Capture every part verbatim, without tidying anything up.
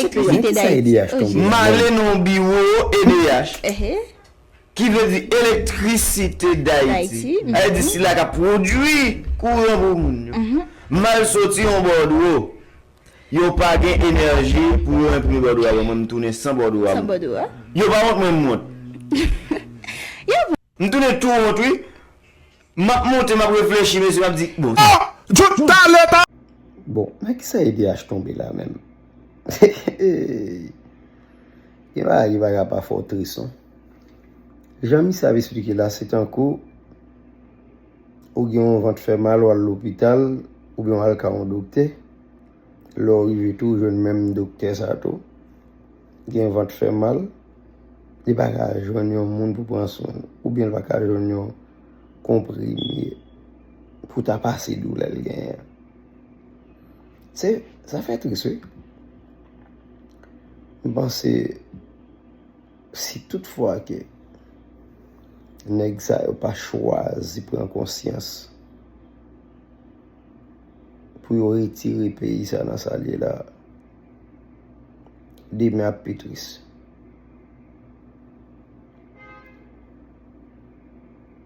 Elektrisite Dayiti. M ale nan yon biwo E D H, ki vle di Elektrisite Dayiti. Sa vle di sila k ap pwodui kouran pou moun yo. M al soti yon bòdwo. Yo pa gen enèji pou yo enprime bòdwo a ban mwen, m tounen san bòdwo a. Yo pa wont mwen, m wont. M tounen tou wont, wi. M ap monte, m ap reflechi, mesye, m ap di, bon. Bon, nan ki sa E D H tonbe la menm? Gen bagay ki pa ka pa fè w tris, non. Jan misye ap esplike la, se tankou ou gen yon vant fè mal, w al lopital, oubyen w al ka yon doktè. Lè w rive tou, w jwenn menm doktè sa tou. Gen vant fè mal, li pa ka jwenn yon moun pou pran swen l, oubyen li pa ka jwenn yon konprime pou ta pase doulè l genyen an. Se, sa fè tris, wi. M panse, si tout fwa ke nèg sa yo pa chwazi pran konsyans pou yo retire peyi sa nan sa l ye la, demen ap pi tris.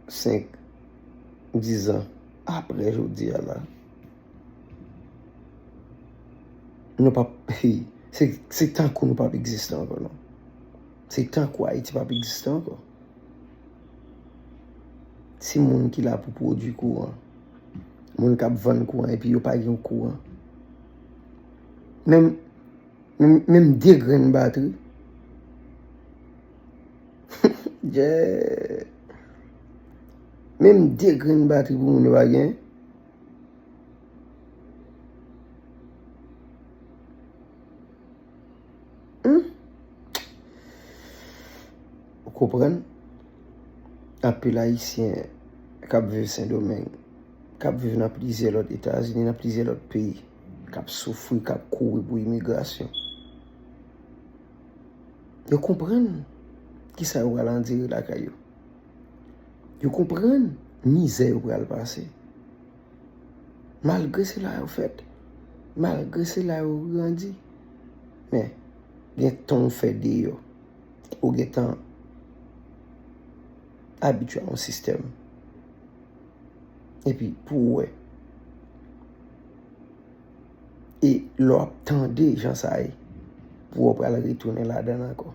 Senk, dizan apre jodi a la, nou p ap, se, se tankou nou p ap egziste ankò, non. Se tankou Ayiti p ap egziste ankò. Se moun ki la pou pwodui kouran. Moun k ap vann kouran epi yo pa gen kouran. Menm, menm, menm de grenn batri. Yeah. Menm de grenn batri pou moun yo pa gen. Hmm? Ou konprann? Anpil Ayisyen k ap viv Sendomeng, k ap viv nan plizyè lòt Etazini, nan plizyè lòt peyi, k ap soufri, k ap kouri pou imigrasyon. Yo konprann kisa yo pral andire lakay yo. Yo konprann mizè yo pral pase. Malgre se la yo fèt, malgre se la yo grandi, men gen tan w fè deyò, ou gentan abitye a yon sistèm. Epi pou w wè, e lè w ap tande jan sa ye, pou w pral retounen ladan l ankò.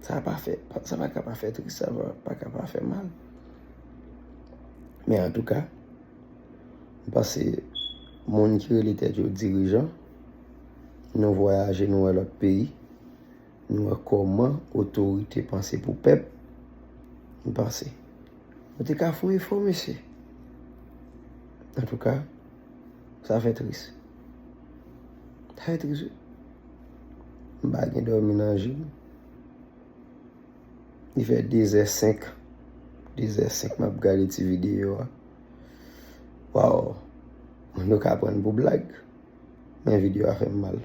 Sa pa fè, sa pa ka pa fè tris, sa pa, pa ka pa fè mal. Men antouka, m panse moun ki rele tèt yo dirijan, nou vwayaje, nou wè lòt peyi, nou wè kòman otorite panse pou pèp, m panse nou te ka fè yon efò, mesye. Antouka, sa fè tris. Sa fè tris, wi. M pa gen dòmi nan je m. Li fè de zè senk. De zè senk m ap gade ti videyo a. Waw. Moun yo ka pran m pou blag. Men videyo a fè m mal.